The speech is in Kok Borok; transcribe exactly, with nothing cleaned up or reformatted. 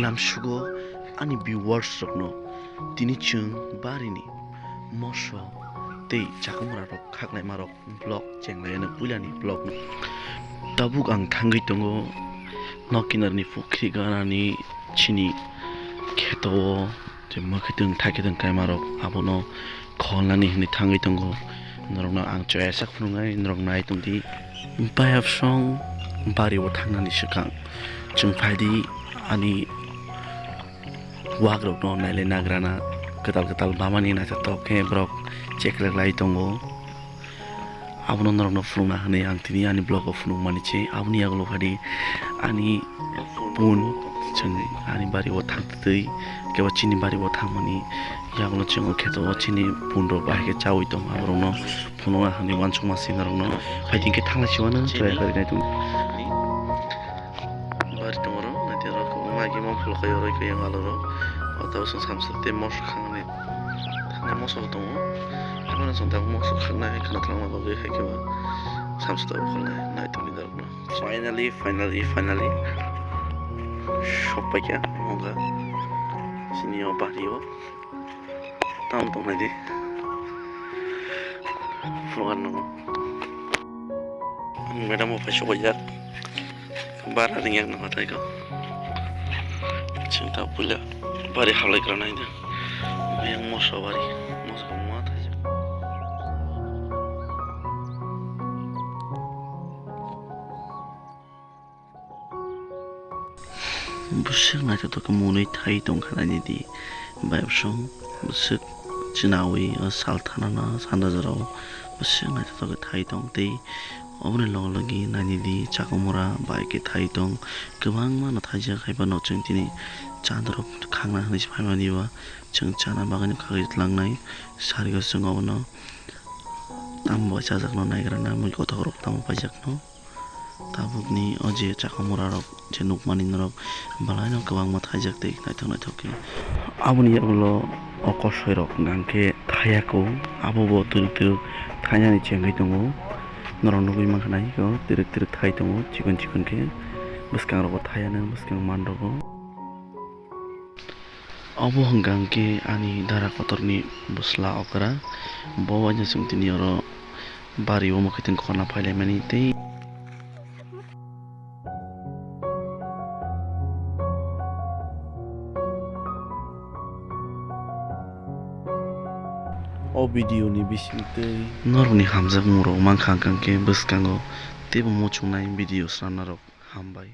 Lamsugo ani viewers rokno tini chwng barini moso tei chakwmwra rok khaklaimarok vlog chenglaino puilani vlog. Tabuk ang thangwi tongo nok kinarni pukhri ganani chini kheto o. Tei mwkhwtwng thaikhe tong kaimarok abono kholnani hwnwi thangwi tongo. Norokno ang choyasak phunuknai, norok nai tongdi. Bayapsong bario thangnani swkang chwng phaidi ani wakrokno nailai nagrana kwtal kwtal bamani naithotok khe borok cheklak lai tongo. Abono norokno phunukna hwnwi ang tini ani vlog o phunukmani se. Aboni yagulo phadi ani pun chwng ani bari o thangtwi kebo chini bari o thangmani yagulo chwng o kheto o chini pun rok bahai khe chawi tong aborokno phunukna hwnwi uansukma se norokno. Hai tini khe thanglai se uanw chwrai kari nai tong. Bari tongoro naithe rok magi mo pholkai oro khe yang alo rok o tabuk chwng samsa tei moso khangni thani moso tongo. Haphano chwng tabuk moso khangnai khwna thangma bagwi hai khe ba samsa tabuk khangnai nai tongni darokno. Finally, finally, finally sokpaikha mongkha chini o bari o. Tamo tongnaidi. Phunukna nango. Ang madam bo phai sokjak. Bara ringyak no hatai ko. Chwng ta puila bari halai kra nai da. Yang moso bari. Moso ko ma thai. Bwswk naithotok khe mwnwi thai tongkha nainidi. Bayapsong bwswk chwnawi o sal thanano sanda jorao bwswk naithotok khe thai tong tei oboni logi logi nainidi chakwmwra bai khe thai tong kwbangma no thaijak haiphano chwng tini chadorok khangna hwnwi se phaimani ba chwng chana bagwino khagwi tlangnai sarigo chwng obono tamo bai chajakno naigrana mui kotokrok tamo paijakno. Tabukni o je chakwmwra rok je nukmani norok belaino kwbangma thaijak tei naithok naithok khe. Aboni yagulo o kosoi rok hwnkhe thayako, abo bo twrwk twrwk thainani chengwi tongo. Norok nugwi mankha nai khe twrwk twrwk thai tongo chikon chikon khe. Bwskang rogo thayano bwskang man rogo. Obo hwnkha hwnkhe ani dara kotorni bwsla okra. Bo waisa chwng tini oro bari o mwkhwtwng khorna phailaimani tei o video ni bisingtwi norokni hamjakmungrok mankha hwnkha hwnkhe bwskango teibo muchungnai video swnamnarok hambai.